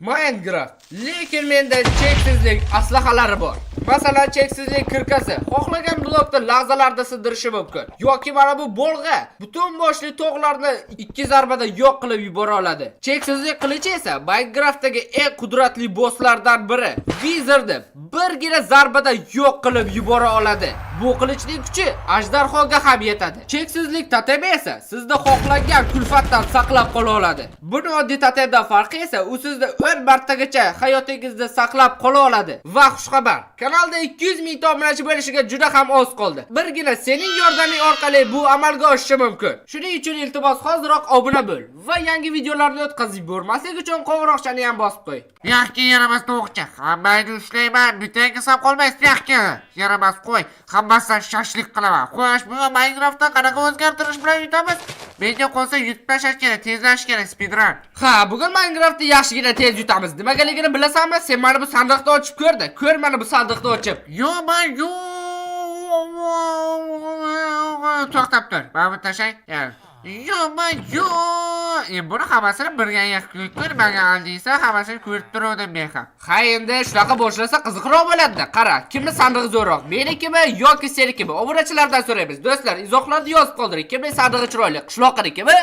Minecraft. Lekin menda cheksizlik aslahalari bor. Masalan, cheksizlik kirkasi xohlagan blokni lahzalarda sindirishi mumkin. Yoki mana bu bolg'a butun boshli tog'larni ikki zarbada yo'q qilib yubora oladi. Cheksizlik qilichi esa Minecraftdagi eng qudratli bosslardan biri Wizardni birgina zarbada yo'q qilib yubora oladi. Bu qilichning kuchi ajdarhoga ham yetadi. Cheksizlik totemi esa sizni xohlagan kulfatdan saqlab qola oladi. Buni oddiy totemdan farqi esa u sizni 10 martagacha hayotingizda saqlab qola oladi. Va xushxabar, kanalda 200 ming obunachi bo'lishiga juda ham oz qoldi. Birgina sening yordaming orqali bu amalga oshishi mumkin. Shuning uchun, iltimos, hoziroq obuna bo'l va yangi videolarni o'tkazib yubormaslik uchun qo'ng'iroqchani ham bosib qo'y. Yaxki, yaramas tovuqcha. Hammangni ushlayman. Bittangga ham qolmaysiz. Yaxki. Yaramas qo'y. Hammasidan shashlik qilaman. Xo'sh, bu Minecraftda qanaqa o'zgartirish bilan yutamiz? Menga qolsa, yutib tashlash kerak, tezlashish kerak, speedrun. Ha, bugun Minecraftni yaxshigina tez yutamiz. Nimagaligini bilasanmi? Sen mana bu sandiqni ochib ko'rda. Ko'r mana bu sandiqni ochib. Yo'q, man yo'q. To'xtab tur. Mana bu tashlang. Yo'q, man yo'q. Buni hammasini birga yig'ib ko'r, menga aldiysa, hammasini ko'rib turuvdim men ham. Ha, endi shunaqa boshlasa, qiziqroq bo'ladi. Qara, kimni sandig'i zo'rroq? Menikimi yoki senikimi? Obunachilardan so'raymiz. Do'stlar, izohlarda yozib qoldiring. Kimning sandig'i chiroyli? Qishloqnikimi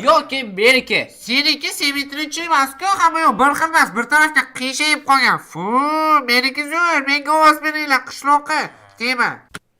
yoki meniki? Seniki simetrichi emas-ku, hamma yoq bir xil emas, bir tarafga qiyshayib qolgan. Fu, meniki zo'r, menga ovoz beringlar, qishloqi. Tema.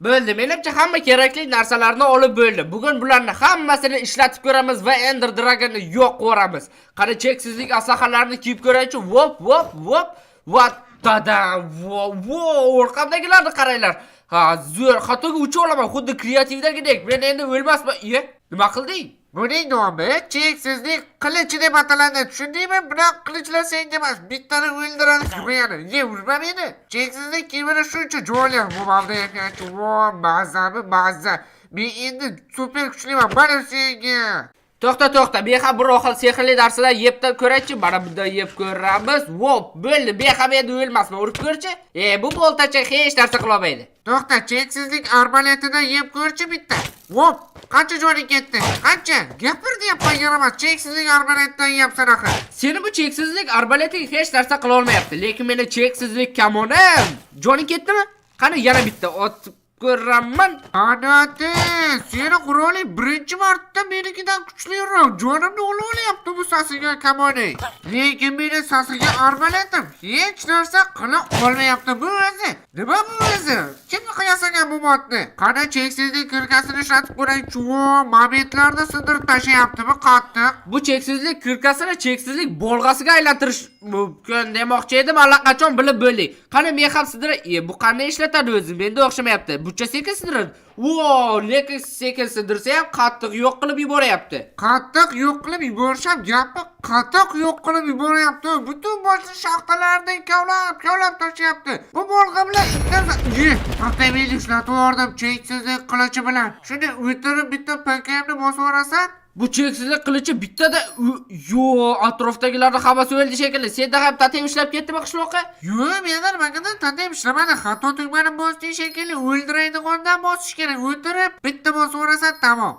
Bo'ldi, menimcha, hamma kerakli narsalarni olib bo'ldi. Bugun bularni hammasini ishlatib ko'ramiz va Ender Dragon'ni yo'q qilamiz. Qani, cheksizlik aslahalarini kiyib ko'raychi. Vop, vop, vop. Va tadam! Vo, vo, orqamdagilarni qaranglar. Ha, zo'r, xatoga ucha olaman, xuddi kreativdagidek. Men endi o'lmasman. Iye, nima qilding? Buning nomi cheksizlik qilichi deb ataladi. Tushundingmi? Bunaqa qilichlar senga emas, bittani o'ldiradi. Yana, ye, urma meni. Cheksizlik kiyimini shuncha jo'li bu mavdayotgancha. Vo, mazami, mazza. Men endi super kuchliman. Mana senga. To'xta, to'xta, men ham bir xil sehrli narsadan yeb ko'raychi. Mana bundan yeb ko'ramiz. Vop, bo'ldi. Men ham endi o'lmasman. Urib ko'rchi. E, bu boltacha hech narsa qila olmaydi. To'xta, cheksizlik arbaletidan yeb ko'rchi bitta. Vop, qancha joning ketdi? Qancha? Gapir deyapman, yaramas. Cheksizlik arbaletidan yeyapsan axir. Seni bu cheksizlik arbaleting hech narsa qila olmayapti. Lekin meni cheksizlik kamonim. Joning ketdimi? Qani, yana bitta otib ko'raman. Qanoti, seni quroling birinchi marta menikidan kuchliroq. Jonimni olib olyapti bu sasigan kamoning. Lekin meni sasigan arbaletim hech narsa qila olmayapti bu o'zi. Nima bu o'zi? Kim yasagan bu modni? Qani, cheksizlik kirkasini ishlatib ko'ray. Chuvo, mabetlarni sindirib tashlayaptimi qattiq? Bu cheksizlik kirkasini cheksizlik bolg'asiga aylantirish mumkin demoqchi edim, allaqachon bilib bo'ldik. Qani, men ham sidira. E, bu qanday ishlatadi o'zi? Menda o'xshamayapti. Bucha sekin sidiradi. Vo, lekin sekin sidirsa ham qattiq yo'q qilib yuboryapti. Qattiq yo'q qilib yuborisham gapi, qattiq yo'q qilib yuboryapti. Butun boshli shaxtalarni kavlab, kavlab tashlayapti. Bu bolg'a bilan ikkita ye, to'xtamay ishlatib yubordim cheksizlik qilichi bilan. Shuni o'tirib bitta PKMni bosib yuborasan. Bu cheksizlik qilichi bittada yo'q, atrofdagilarni hammasi o'ldi shekilli. Senda ham totem ishlab ketdimi, qishloqqa? Yo'q, menda nimagadir totem ishlamadi. Xato tugmani bosding shekilli, o'ldiradigandan bosish kerak. O'tirib bitta bosib yuborasan, tamom.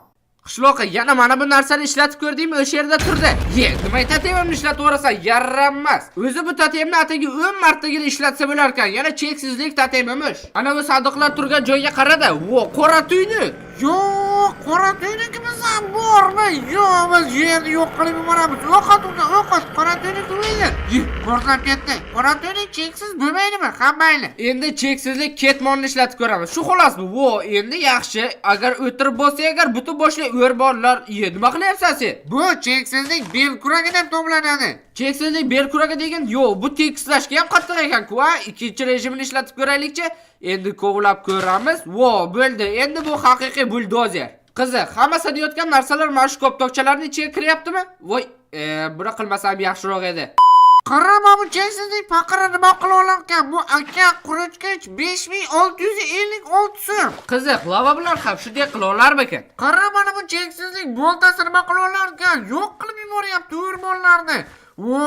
Qishloqqa, yana mana bu narsani ishlatib ko'rdingmi? O'sha yerda turdi. Ye, nima totemimni ishlatib yuborasan? Yaramas. O'zi bu totemni atigi 10 martagina ishlatsa bo'lar ekan. Yana cheksizlik totemimish. Ana bu sandiqlar turgan joyga qarada. Vo, qora tuyni. Yo'q, qora tuynukimiz ham bormi? Yo'q, biz yerni yo'q qilib yuboramiz. O'qat uni, o'qat, qora tuynuk o'ldi. Ye, portlab ketdi. Qora tuynuk cheksiz bo'lmaydimi? Ha, mayli. Endi cheksizlik ketmonni ishlatib ko'ramiz. Shu xolosmi? Vo, endi yaxshi. Agar o'tirib bo'lsa, agar butun boshli o'rmonlar. Ye, nima qilyapsan sen? Bu cheksizlik bel kuragi deb nomlanadi. Cheksizlik bel kuragi degan, yo'q, bu tekislashga ham qattiq ekan-ku, a? Ikkinchi rejimini ishlatib ko'raylikchi. Endi kovlab ko'ramiz. Vo, bo'ldi. Endi bu haqiqiy buldozer. Qiziq, hamma sadayotgan narsalar mana shu koptokchalarning ichiga kiryaptimi? Voy, buni qilmasam yaxshiroq edi. Qara, mana bu cheksizlik paqiri nima qila olarkan? Bu aka qurichkich 5656 so'm. Qiziq, lava bilan ham shunday qila olarmikan? Qara, mana bu cheksizlik boltasi nima qila olarkan? Yo'q qilib yuboryapti o'rmonlarni. O,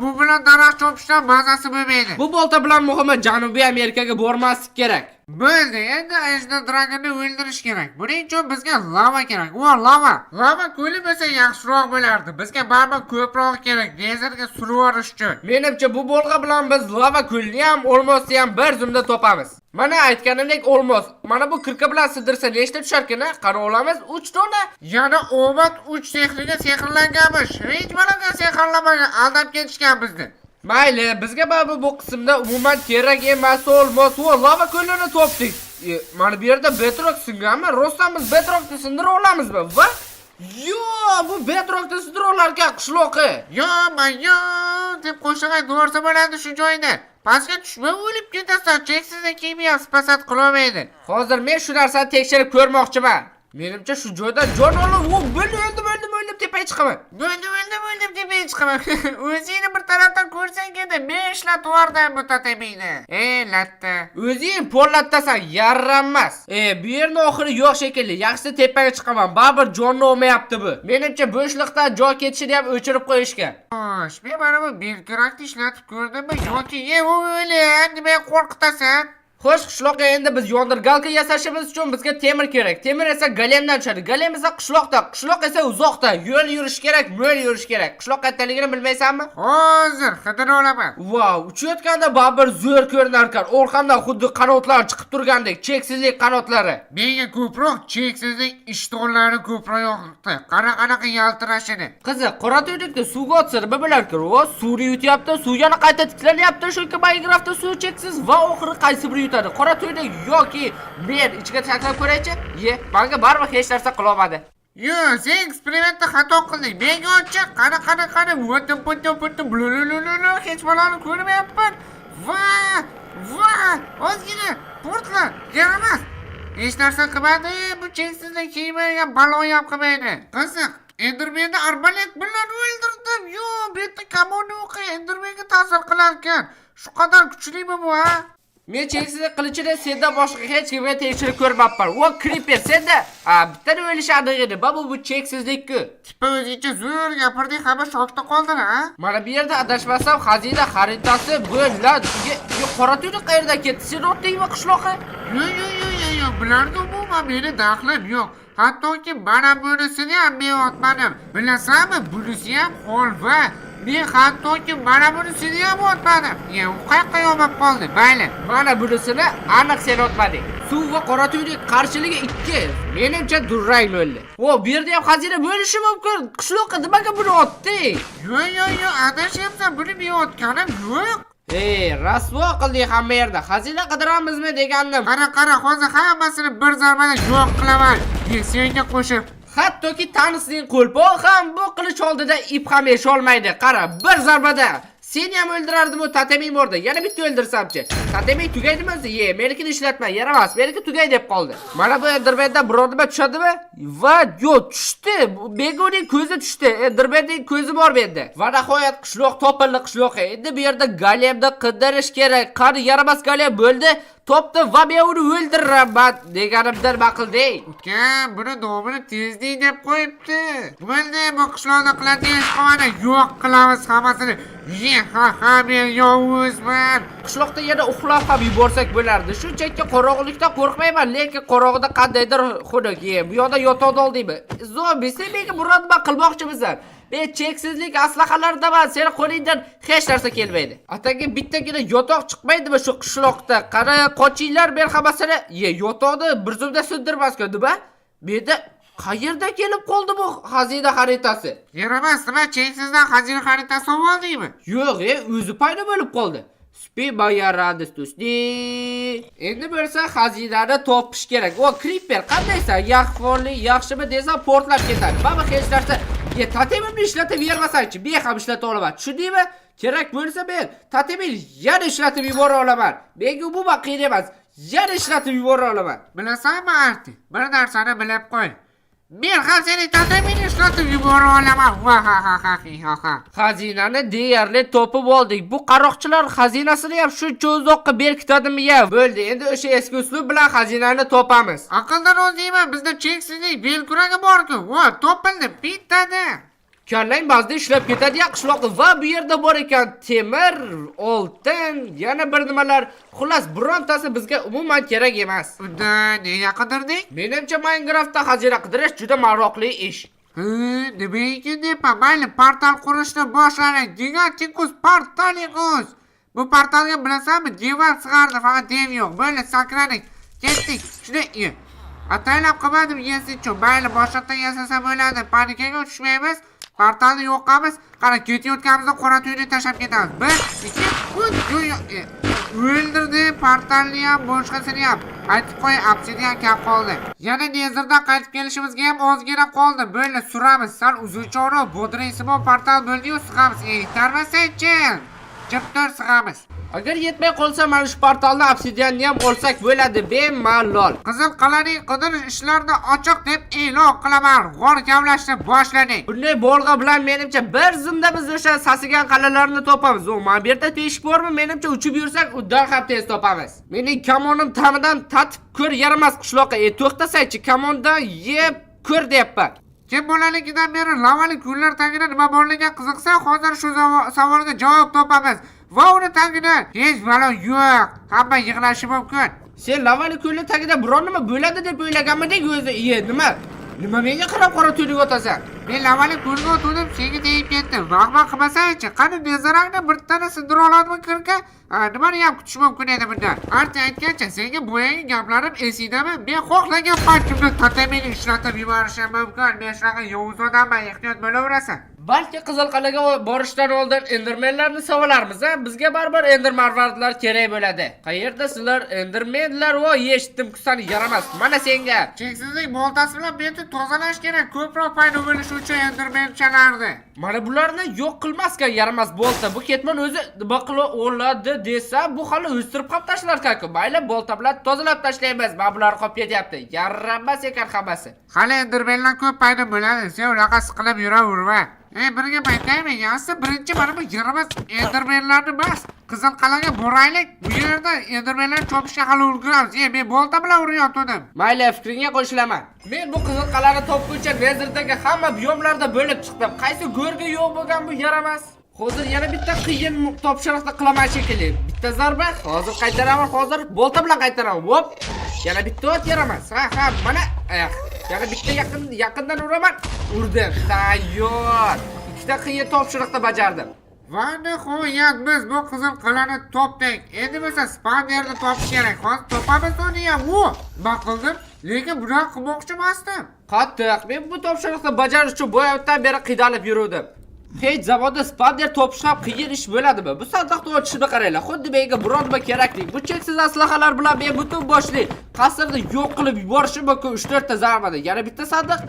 bu bilan daraxt chopishdan mazasi bo'lmaydi. Bu bolta bilan muhimi Janubiy Amerikaga bormaslik kerak. Bo'ldi, endi Ender Dragon'ni o'ldirish kerak. Buning uchun bizga lava kerak. O, lava. Lava ko'li bo'lsa yaxshiroq bo'lardi. Bizga baribir ko'proq kerak. Netherga surib yuborish uchun. Menimcha bu bolg'a bilan biz lava ko'lini ham, olmosni ham bir zumda topamiz. Mana aytganimdek olmos. Mana bu kirka bilan sindirsa nechta tusharkin, a? Qani olamiz 3 dona. Yana omad 3 sehriga sehrlanganmish. Hech baloga sehrlamagan, aldab ketishgan bizni. Mayli, bizga baribir bu qismda umuman kerak emas olmos. Va lava ko'lini topdik. Mana bu yerda bedrock singanmi? Rostdan biz bedrockni sindira olamizmi? Va Yo, bu bedrockni sindira olarkan qishloqi. Yo, yo deb qo'shiq aytib yuborsa bo'ladi shu joyda. Pastga tushma o'lib ketasan. Cheksizlik kimyo spasat qilolmaydi. Hozir men shu narsani tekshirib ko'rmoqchiman. Menimcha shu joyda jon olib, o, bo'ldi, o'ldim, o'ldim, o'ldim, tepaga chiqaman. O'ldim, o'ldim, o'ldim deb men chiqaman. O'zingni bir tarafdan ko'rsang edi, men ishlatib yubordim bu totemingni. Ey, latta. O'zing porlatasan, yarramas. Bu yerni oxiri yo'q shekilli. Yaxshisi tepaga chiqaman. Baribir jonni olmayapti bu. Menimcha bo'shliqdan joy ketishini ham o'chirib qo'yishgan. Xo'sh, men mana bu belkurakni ishlatib ko'rdimmi yoki ye o'lim, nima qo'rqitasan? Xo'sh, qishloqqa endi biz yondirgalka yasashimiz uchun bizga temir kerak. Temir esa golemdan tushadi. Golem esa qishloqda, qishloq esa uzoqda. Yo'l yurish kerak, mo'l yurish kerak. Qishloq qayerdaligini bilmaysanmi? Hozir qidirib olaman. Vau, uchayotganda baribir zo'r ko'rinar ekan. Orqamdan xuddi qanotlar chiqib turgandek, cheksizlik qanotlari. Menga ko'proq cheksizlik ishtonlari ko'proq yoqdi. Qara qanaqa yaltirashini. Qiziq, qora tuynukni suvga otsa nima bo'larkan? O, suvni yutyapti, suv yana qayta tiklanyapti. Chunki Minecraftda suv cheksiz va oxiri qaysi biri yutadi? Qora tuynuk yoki men ichiga tashlab ko'raychi? Ye, menga baribir hech narsa qilolmadi. Yo, sen eksperimentda xato qilding. Menga otchi, qara qara qara, vutim putim putim blulululu hech baloni ko'rmayapman. Va va ozgina portla, yaramas. Hech narsa qilmadi, bu cheksizlik kiymagan balo ham qilmaydi. Qiziq, Endermanni arbalet bilan o'ldirdim. Yo, bu yerda kamon o'qi Endermanga ta'sir qilar ekan. Shu qadar kuchlimi bu, ha? Men cheksizlik qilichini sendan boshqa hech kimga tekshirib ko'rmabman. O, creeper senda. Ha, bittani o'lishi aniq edi. Babu bu cheksizlik-ku. Tipa o'zingcha zo'r gapirding, hamma shokda qoldi, ha? Mana bu yerda adashmasam xazina xaritasi bo'ladi. Ye, qora tuynuk qayerdan ketdi? Sen otdingmi qishloqqa? Yo yo yo yo yo, bularga umuman meni daxlim yo'q. Hattoki mana bunisini ham men otmadim. Bilasanmi, bunisi ham holva. Men hattoki mana bunisini ham otmadim. Ye, u qayoqqa yonib qoldi? Mayli. Mana bunisini aniq sen otmading. Suv va qora tuynuk qarshiligi 2. Menimcha durang bo'ldi. O, bu yerda ham xazina bo'lishi mumkin. Qishloqqa nimaga buni otding? Yo yo yo, adashyapsan, buni men otganim yo'q. Ey, rasvo qilding hamma yerda. Xazina qidiramizmi degandim. Qara qara, hozir hammasini bir zarbada yo'q qilaman. Ye, senga qo'shib. Hattoki Thanosning qo'lpog'i ham bu qilich oldida ip ham esholmaydi. Qara, bir zarbada seni ham o'ldirardim u toteming bordi. Yana bitta o'ldirsamchi. Toteming tugaydimi o'zi? Ye, menikini ishlatma, yaramas. Meniki tugay deb qoldi. Mana bu Endermandan biror nima tushadimi? Va yo'q, tushdi. Begoning ko'zi tushdi. Endermanning ko'zi bor menda. Va nihoyat qishloq topildi, qishloq. Endi bu yerda golemni qidirish kerak. Qani yaramas golem bo'ldi. Topdi va men uni o'ldiraman deganimdan nima qilding? Ukam, buni nomini tezlik deb qo'yibdi. Bo'ldi, bu qishloqda qiladigan ish qolmadi. Yo'q qilamiz hammasini. Ye, ha ha, men yovuzman. Qishloqda yana uxlab ham yuborsak bo'lardi. Shunchaki qorong'ulikdan qo'rqmayman, lekin qorong'uda qandaydir xunuk. Ye, bu yoqda yotoqni oldingmi? Zombi, sen menga biror nima qilmoqchimisan? Men cheksizlik aslahalaridaman, seni qo'lingdan hech narsa kelmaydi. Atigi bittagina yotoq chiqmaydimi shu qishloqda? Qara, qochinglar, men hammasini. Ye, yotoqni bir zumda sindirmasku, nima? Menda qayerda kelib qoldi bu xazina xaritasi? Yaramas, nima cheksizdan xazina xaritasi oldingmi? Yo'q, o'zi paydo bo'lib qoldi. Спи, моя радость, усни. Endi bo'lsa xazinani topish kerak. O, creeper, qandaysan? Yaxshi, yaxshimi desam portlab ketadi. Baba hech narsa. Ye, totemimni ishlatib bermasangchi, men ham ishlata olaman. Tushundingmi? Kerak bo'lsa men totemimni yana ishlatib yubora olaman. Menga umuman qiyin emas. Yana ishlatib yubora olaman. Bilasanmi, Arti? Bir narsani bilib qo'y. Men ham seni totemingni ishlatib yubora olaman. Va ha ha ha ha ha. Xazinani deyarli topib oldik. Bu qaroqchilar xazinasini ham shuncha uzoqqa berkitadimi ya? Bo'ldi, endi o'sha eski uslub bilan xazinani topamiz. Aqldan o'ziyman, bizda cheksizlik belkuragi bor-ku. Va, topildi bittada. Kallang ba'zida ishlab ketadi ya qishloqi va bu yerda bor ekan temir, oltin, yana bir nimalar. Xullas, birontasi bizga umuman kerak emas. Unda nega qidirding? Menimcha Minecraftda xazina qidirish juda maroqli ish. Hı, nima ekan deyapman. Mayli, portal qurishni boshladik. Gigantikus portalikus. Bu portalga bilasanmi, devor sig'ardi, faqat dev yo'q. Bo'ldi, sakradik. Ketdik. Shunday. Ataylab qilmadim yesinchu. Mayli, boshqatdan yasasa bo'ladi. Panikaga tushmaymiz. Portalni yoqamiz. Qara, ketayotganimizda qora tuyni tashlab ketamiz. 1, 2, 3. Yo'q, yo'q. O'ldirdi portalni ham, boshqasini ham. Aytib qo'y, obsidian kam qoldi. Yana Netherdan qaytib kelishimizga ham ozgina qoldi. Bo'ldi, suramiz. Sal uzunchoqroq bodringsimon portal bo'ldi-yu, sig'amiz. Ey, tarmasangchi. Jimtor sig'amiz. Agar yetmay qolsa, mana shu portalni obsidianni ham olsak bo'ladi bemalol. Qizil qal'aning qidirish ishlarini ochiq deb e'lon qilaman. G'or kavlashni boshladik. Bunday bolg'a bilan menimcha bir zumda biz o'sha sasigan qal'alarni topamiz. U mana bu yerda teshik bormi? Menimcha uchib yursak, undan ham tez topamiz. Mening kamonim ta'midan tatib ko'r yaramas qishloqqa. E, to'xtasaychi, kamondan yeb ko'r deyapman. Kim bolaligidan beri lavali ko'llar tagida nima borligiga qiziqsa, hozir shu savolga javob topamiz. Va uni tagida hech balo yo'q. Hamma yig'lashi mumkin. Sen lavali ko'lni tagida biron nima bo'ladi deb o'ylaganmiding o'zi? Iye, nima? Nima menga qarab qora tuylik otasan? Men lavali ko'lga o'tdim, senga tegib ketdim. Vahma qilmasangchi, qani nezarangni bittani sindira oladimi kirka? Ha, nimani ham kutish mumkin edi bundan? Archa aytgancha, senga boyagi gaplarim esingdami? Men xohlagan paytimda totemini ishlatib yuborishim mumkin. Men shunaqa yovuz odamman, ehtiyot bo'laverasan. Balki Qizil qal'aga borishdan oldin endermenlarni savolarmiz, a? Bizga baribir endermarvardlar kerak bo'ladi. Qayerda sizlar endermenlar? Voy, eshitdim, sani yaramas. Mana senga. Cheksizlik boltasi bilan betni tozalash kerak, ko'proq paydo bo'lishi uchun endermenchalarni. Mana bularni yo'q qilmaskan yaramas bolta. Bu ketmon o'zi nima qila oladi desa, bu hali o'stirib ham tashlar-ku. Mayli, bolta bilan tozalab tashlaymiz. Mana bular qolib ketyapti. Yaramas ekan hammasi. Hali endermenlar ko'p paydo bo'ladi, sen unaqa siqilib yuraverma. Ey, bir gap aytaymi? Yaxshi, birinchi mana bu yaramas endermenlarni emas, Qizil qal'aga boraylik. Bu yerda endermenlar chopishga hali ulguramiz. Ey, men bolta bilan urayotgandim. Mayli, fikringga qo'shilaman. Men bu Qizil qal'ani topguncha Nezerdagi hamma biyomlarda bo'lib chiqdim. Qaysi go'rga yo'q bo'lgan bu yaramas? Hozir yana bitta qiyin topshiriqni qilaman shekilli. Bitta zarba, hozir qaytaraman, hozir bolta bilan qaytaraman. Hop. Yana bitta o't yaramas. Ha, ha, mana. Eh, yana bitta yaqin yaqindan uraman. Urdim. Tayyor. Ikkita qiyin topshiriqni bajardim. Va nihoyat biz bu Qizil qal'ani topdik. Endi bo'lsa spawnerni topish kerak. Hozir topamiz uni ham. U nima qildim? Lekin bunaqa qilmoqchi emasdim. Qattiq. Men bu topshiriqni bajarish uchun boyatdan beri qiynalib yuruvdim. Hech zamonda spawner topish ham qiyin ish bo'ladimi? Bu sandiqni ochishni qaranglar. Xuddi menga biron nima kerakli. Bu cheksiz aslahalar bilan men butun boshli qasrni yo'q qilib yuborishim mumkin 3-4 ta zarbada. Yana bitta sandiq,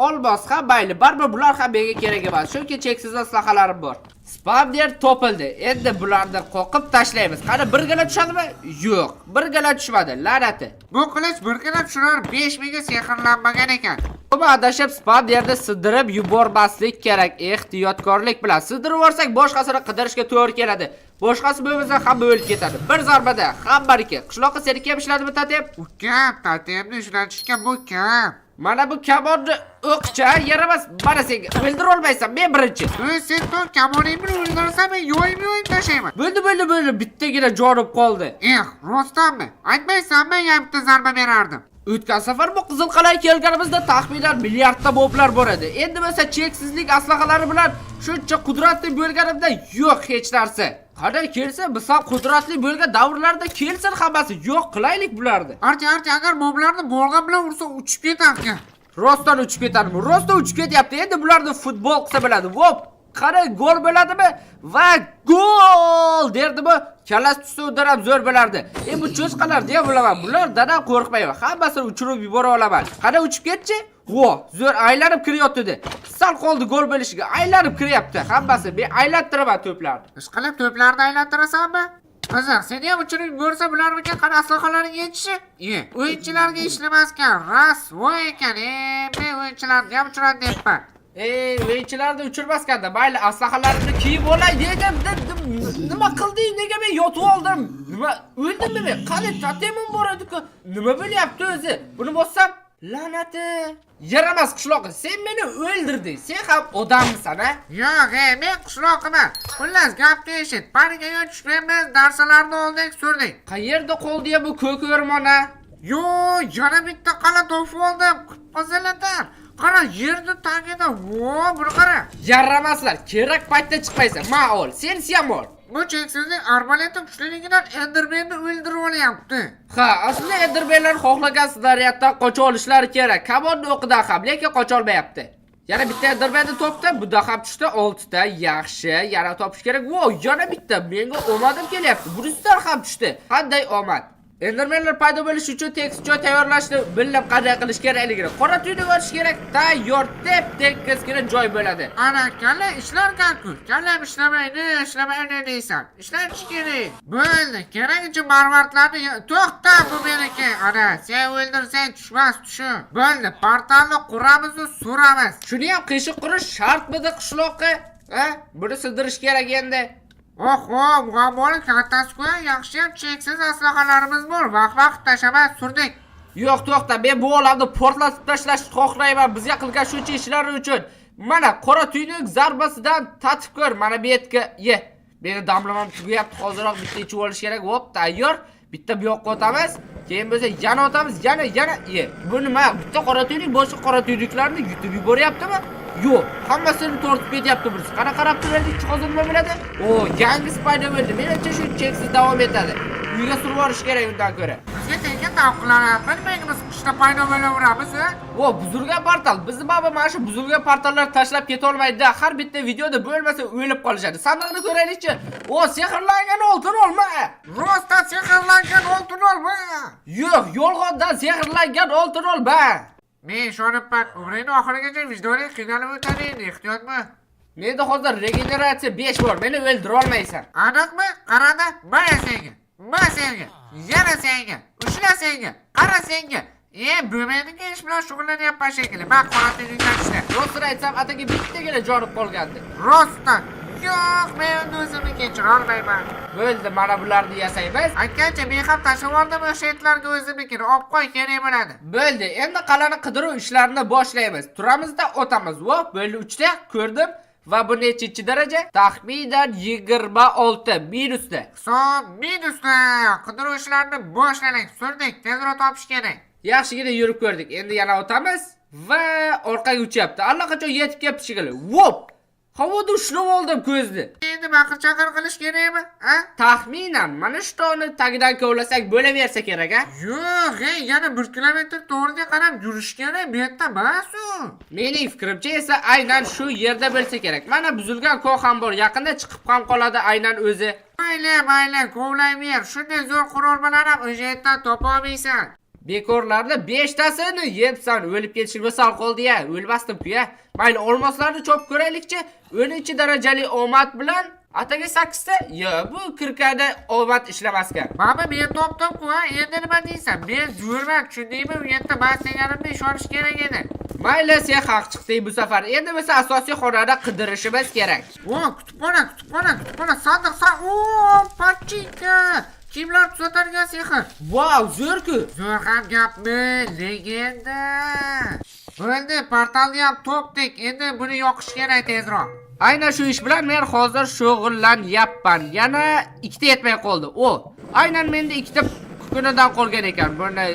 olmos ham mayli. Baribir bular ham menga kerak emas. Chunki cheksiz aslahalarim bor. Spawner topildi. Endi bularni qoqib tashlaymiz. Qani birgina tushadimi? Yo'q, birgina tushmadi. La'nati. Bu qilich birgina tushirar 5000 ga sehrlanmagan ekan. Buni adashib spawnerni sindirib yubormaslik kerak. Ehtiyotkorlik bilan sindirib yuborsak boshqasini qidirishga to'g'ri keladi. Boshqasi bo'lmasa hamma o'lib ketadi. Bir zarbada hammaniki. Qishloqqa seniki ham ishladimi totem? Ukam, totemni ishlatishga bu kam. Mana bu kamonni o'qcha yaramas. Mana senga o'ldira olmaysan. Men birinchi. O'z sen to kamoningni bilan o'ldirsa men yoyib yoyib tashlayman. Bo'ldi, bo'ldi, bo'ldi. Bittagina jonim qoldi. Eh, rostdanmi? Aytmaysan, men ham bitta zarba berardim. O'tgan safar bu Qizil qal'aga kelganimizda taxminan milliardta moblar bor edi. Endi bo'lsa cheksizlik aslahalari bilan shuncha qudratli bo'lganimda yo'q hech narsa. Qanday kelsa, biz ham qudratli bo'lgan davrlarda kelsin hammasi. Yo'q qilaylik bularni. Archa, archa, agar moblarni bolg'a bilan ursa uchib ketarkan. Rostdan uchib ketadimi? Rostdan uchib ketyapti. Endi bularni futbol qilsa bo'ladi. Vop! Qani gol bo'ladimi? Va gol derdimi? Kallasi tushsa undan ham zo'r bo'lardi. E bu cho'chqalar deya bilaman. Bulardan ham qo'rqmayman. Hammasini uchirib yubora olaman. Qani uchib ketchi? Vo, zo'r aylanib kiryapti. Sal qoldi gol bo'lishiga. Aylanib kiryapti. Hammasi men aylantiraman to'plarni. Ishqilib to'plarni aylantirasanmi? Qiziq, seni ham uchirib yuborsa bularmikan qani aslahalaring yetishi? E, o'yinchilarga ishlamaskan, rasvo ekan. E, men o'yinchilarni ham uchiradi deyapman. Ey, o'yinchilarni uchirmaskanda mayli aslahalarimni kiyib olay dedim. Nima qilding? Nega men yotib oldim? Nima o'ldimmi men? Qani totemim bor edi-ku. Nima bo'lyapti o'zi? Buni bossam La'nati. Yaramas qishloqi, sen meni o'ldirding. Sen ham odammisan, a? Yo'q, ey, men qishloqiman. Xullas, gapni eshit. Panikaga tushmaymiz, narsalarni oldik, surdik. Qayerda qoldi ya bu ko'k o'rmon, a? Yo, yana bitta qal'a topib oldim. Qip-qizil. Qara, yerni tagida. Vo, buni qara. Yaramaslar, kerak paytda chiqmaysan. Ma ol, sen ham ol. Bu cheksizlik arbaleti kuchliligidan Endermanni o'ldirib olyapti. Ha, aslida Endermanlar xohlagan snaryaddan qocha olishlari kerak. Kamonni o'qidan ham, lekin qocha olmayapti. Yana bitta Endermanni topdim, bunda ham tushdi 6 ta. Yaxshi, yana topish kerak. Vo, yana bitta. Menga omadim kelyapti. Bunisidan ham tushdi. Qanday omad? Endermanlar paydo bo'lishi uchun tekis joy tayyorlashni bilib qanday qilish kerakligini. Qora tuyni o'tish kerak. Tayyor, tep-tekiskina joy bo'ladi. Ana kalla ishlarkan-ku. Kallam ishlamaydi, ishlamaydi deysan. Ishlatish kerak. Bo'ldi, keragicha marvaridlarni to'xta, bu meniki. Ana, sen o'ldirsang tushmas tushu. Bo'ldi, portalni quramiz va suramiz. Shuni ham qiyshiq qurish shartmidi qishloqqa? Ha? Buni sindirish kerak endi. Oho, muammoni kattasi-ku, yaxshiyam cheksiz aslahalarimiz bor. Vaqt-vaqt tashamay surdik. Yo'q, to'xta, men bu olamni portlatib tashlashni xohlayman bizga qilgan shuncha ishlari uchun. Mana qora tuynuk zarbasidan tatib ko'r, mana bu yerga ye. Meni damlamam tugayapti, hoziroq bitta ichib olish kerak. Hop, tayyor. Bitta bu yoqqa o'tamiz. Keyin bo'lsa yana o'tamiz, yana yana ye. Bu nima? Bitta qora tuynuk boshqa qora tuynuklarni yutib yuboryaptimi? Yo'q, hammasini tortib ketyapti birisi. Qara qarab turaylik, hozir nima bo'ladi? O, yangisi paydo bo'ldi. Menimcha shu cheksiz davom etadi. Uyga surib yuborish kerak undan ko'ra. Bizga tekin tavqlanadi. Bilmaymiz, qishda paydo bo'laveramiz, a? O, buzilgan portal. Bizni mana shu buzilgan portallar tashlab ketolmaydi. Har bitta videoda bo'lmasa o'lib qolishadi. Sandiqni ko'raylikchi. O, sehrlangan oltin olma. Rostdan sehrlangan oltin olma. Yo'q, yolg'ondan sehrlangan oltin olma. Men ishonibman, umringni oxirigacha vijdoniy qiynalib o'tadi endi, ehtiyotmi? Menda hozir regeneratsiya 5 bor. Meni o'ldira olmaysan. Aniqmi? Qarada, mana senga, mana senga, yana senga, ushla senga, qara senga. E, bo'lmaydigan ish bilan shug'ullanyapman shekilli. Man qora tuynukdan tushdi. Rostini aytsam, ataga bittagina jonim qolgandi. Rostdan. Yo'q, men endi o'zimni kechira olmayman. Bo'ldi, mana bularni yasaymiz. Aytgancha, men ham tashlab yubordim o'sha itlarga o'zimnikini. Olib qo'y, kerak bo'ladi. Bo'ldi, endi qal'ani qidiruv ishlarini boshlaymiz. Turamizda o'tamiz. Vo, bo'ldi 3 ta ko'rdim. Va bu nechinchi daraja? Taxminan 26 minusda. Hisob minusda. Qidiruv ishlarini boshladik. Surdik, tezroq topish kerak. Yaxshigina yurib ko'rdik. Endi yana o'tamiz va orqaga uchyapti. Allaqachon yetib kelibdi shekilli. Vop! Havoda ushlab oldim ko'zni. Endi baqir chaqir qilish kerakmi? A? Taxminan mana shu tog'ni tagidan kovlasak bo'laversa kerak, a? Yo'q, ey, yana 1 kilometr to'g'riga qarab yurish kerak. Bu yerda emas u. Mening fikrimcha esa aynan shu yerda bo'lsa kerak. Mana buzilgan ko'h ham bor. Yaqinda chiqib ham qoladi aynan o'zi. Mayli, mayli, kovlayver. Shunday zo'r qurilmalar ham o'sha yerdan topolmaysan. Bekorlarni 5 tasini yebsan, o'lib ketishimga sal qoldi ya. O'lmasdim-ku ya. Mayli, olmoslarni chopib ko'raylikchi. 10 darajali omad bilan ataga 8 ta. Yo, bu kirkada omad ishlamaskan. Baba, men topdim-ku, ha? Endi nima deysan? Men zo'rman, tushundingmi? U yerda man deganimda ishonish kerak edi. Mayli, sen haq chiqding bu safar. Endi biz asosiy xonada qidirishimiz kerak. O, kutubxona, kutubxona, kutubxona, sandiq, san, o, pachinka. Kiyimlar tuzatadigan sehr. Vau, zo'r-ku. Zo'r ham gapmi? Legenda. Bo'ldi, portalni ham topdik. Endi buni yoqish kerak tezroq. Aynan shu ish bilan men hozir shug'ullanyapman. Yana ikkita yetmay qoldi. O, aynan menda ikkita kukunidan qolgan ekan. Buni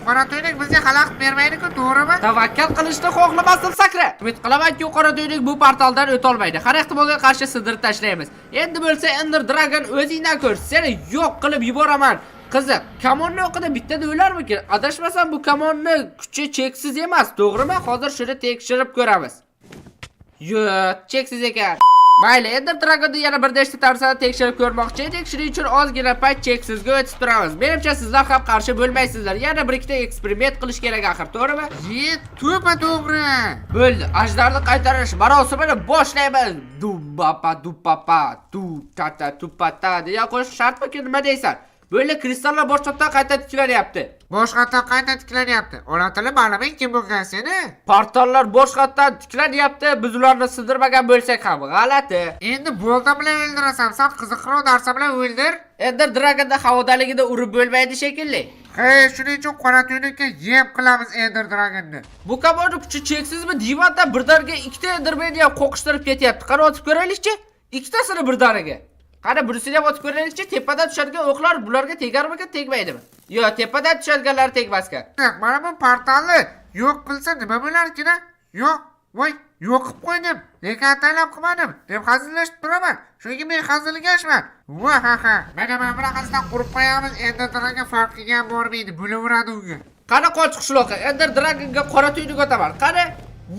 Qora tuynuk bizga xalaqit bermaydi-ku, to'g'rimi? Tavakkal qilishni xohlamasdim, sakra. Umid qilamanki, qora tuynuk bu portaldan o'tolmaydi. Har ehtimolga qarshi sindirib tashlaymiz. Endi bo'lsa Ender Dragon o'zingdan ko'r. Seni yo'q qilib yuboraman. Qiziq, kamonni o'qida bittada o'larmikin? Adashmasam bu kamonni kuchi cheksiz emas, to'g'rimi? Hozir shuni tekshirib ko'ramiz. Yo'q, cheksiz ekan. Mayli, Ender Dragonni yana bir nechta narsani tekshirib ko'rmoqchi edik. Shuning uchun ozgina payt cheksizga o'tib turamiz. Menimcha sizlar ham qarshi bo'lmaysizlar. Yana bir ikkita eksperiment qilish kerak axir, to'g'rimi? Ye, to'pa to'g'ri. Bo'ldi, ajdarni qaytarish marosimini boshlaymiz. Dubbapa duppapa tu ta ta tupata degan qo'shiq shartmikin, nima deysan? Bo'ldi, kristallar boshqatdan qayta tiklanyapti. Boshqatdan qayta tiklanyapti. Ona tili ma'luming kim bo'lgan seni? Portallar boshqatdan tiklanyapti. Biz ularni sindirmagan bo'lsak ham g'alati. Endi bolta bilan o'ldirasan, sal qiziqroq narsa bilan o'ldir. Ender Dragonni havodaligida urib bo'lmaydi shekilli. He, shuning uchun qora tuynukka yem qilamiz Ender Dragonni. Bu kamonni kuchi cheksizmi deyman-da, birdaniga ikkita Endermanni ham qo'qishtirib ketyapti. Qani otib ko'raylikchi? Ikkitasini birdaniga. Qani bunisini ham otib ko'raylikchi? Tepadan tushadigan o'qlar bularga tegarmikan, tegmaydimi? Yo'q, tepadan tushadiganlar tegmaskan. Mana bu portalni yo'q qilsa nima bo'larkin a? Yo'q, voy, yo'q qilib qo'ydim. Lekin ataylab qilmadim deb hazillashib turaman. Chunki men hazilkashman. Va ha ha. Mana bunaqasidan qurib qo'yamiz. Ender Dragon farqiga ham bormaydi, bo'laveradi unga. Qani qoch qishloqqa, Ender Dragonga qora tuynuk otaman. Qani?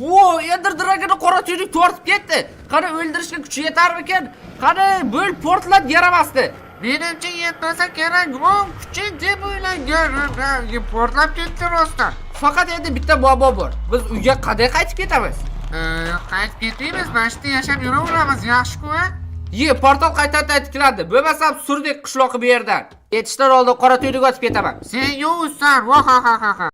Vo, Ender Dragonni qora tuynuk tortib ketdi. Qani o'ldirishga kuchi yetarmikan? Qani bo'l portlat yaramasdi. Menimcha yetmasa kerak, gumon kuchi deb o'ylagan. Portlab ketdi rostdan. Faqat endi bitta muammo bor. Biz uyga qanday qaytib ketamiz? Qaytib ketmaymiz, mana shu yerda yashab yuraveramiz, yaxshi-ku, a? Ye, portal qaytadan tiklandi. Bo'lmasam surdik qishloqi bu yerdan. Ketishdan oldin qora tuynuk otib ketaman. Sen yovuzsan, va ha ha ha ha.